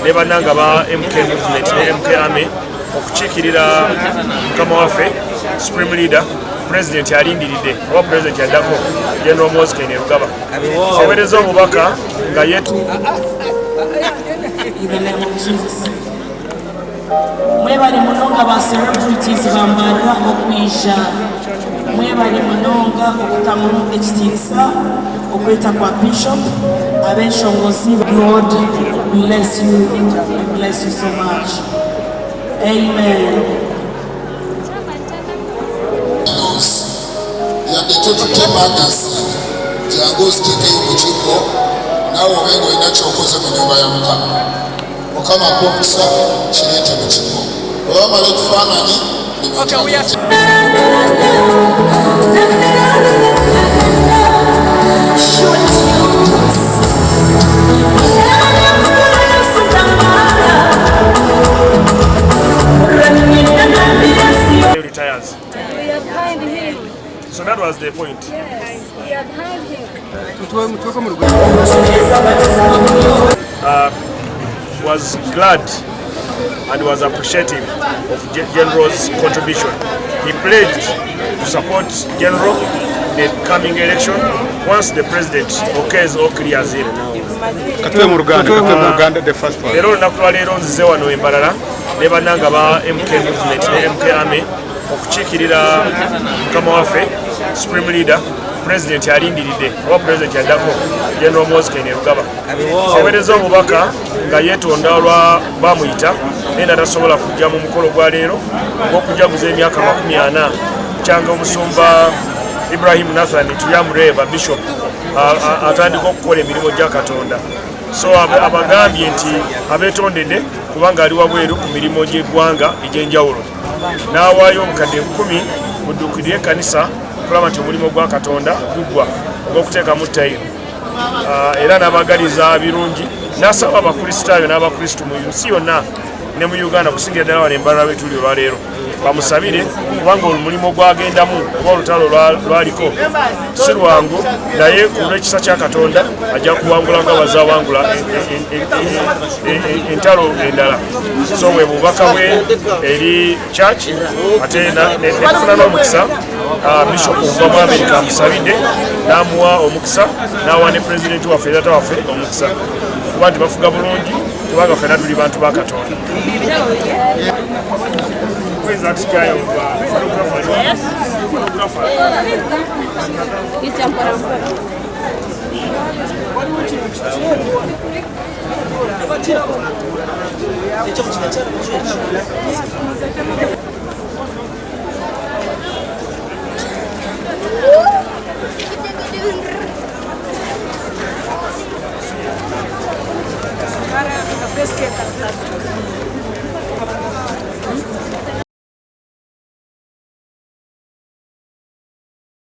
Ne bannanga ba MK Movement ne MK Army okukiikirira mukama waffe Supreme Leader, President alindiridde oba President yaddako, General Muhoozi Kainerugaba. Aweereza omubaka nga yetu In the name of Jesus. Mwebale munonga ba celebrities bambarira okwija. Mwebale munonga okutamu ekitiinisa okweta kwa Bishop ab'enshongozi. God bless you and bless you so much. Amen. Yadde totutte magazine, jangu oziteekeyo mu kibbo, naawe obe nga olina kyokoze mu nyumba ya Mukama. Mukama akuwa omukisa. Kireete mu kibbo, bwe bamala ekifaananyi. Okay, we are. Retires. We are behind him. So that was the point. Yes, we are behind him. Was glad and was appreciative of General's contribution. He pledged to support General in the coming election once the president okays or clears him. Katube mu Luganda, katube mu Luganda, the first one. Leero olunaku lwaleero nzize wano embalala ne bannanga ba MK Movement ne MK Army okukiikirira mukama waffe Supreme Leader, President alindiridde oba President yaddako, General Muhoozi Kainerugaba. Aweereza omubaka nga yeetonda olwa bamuyita naye natasobola kujja mu mukolo gwa leero ogw'okujaguza emyaka 40 kyanga omusumba Ibrahim Nathan Turyamureeba Bishop atandika okukola emirimu gya Katonda. So abagambye nti abeetondedde kubanga ali wabweru ku mirimu gy'eggwanga egy'enjawulo, n'awaayo obukadde 10,000 budduukirire ekkanisa okulaba nti omulimu gwa Katonda guggwa ogw'okuteekamu tayiro. Era n'abagaliza birungi, n'asaba Abakristaayo n'Abakristu mu nsi yonna ne mu Uganda, kusingira ddala wano embalala betuli olwaleero, bamusabire kubanga omulimu gwagendamu oba olutalo lwaliko si lwangu, naye ku lw'ekisa kya Katonda ajja kuwangula nga bazawangula entalo endala. So bwe bubaka bwe eri church. Ate netufuna n'omukisa, Bishop okuva mu America amusabidde n'amuwa omukisa, n'awa ne pulezidenti waffe, taata waffe, omukisa kuba nti bafuga bulungi, kubanga ffenna tuli bantu ba Katonda. Who is that guy of photographer? Yes. Photographer. He's Champara.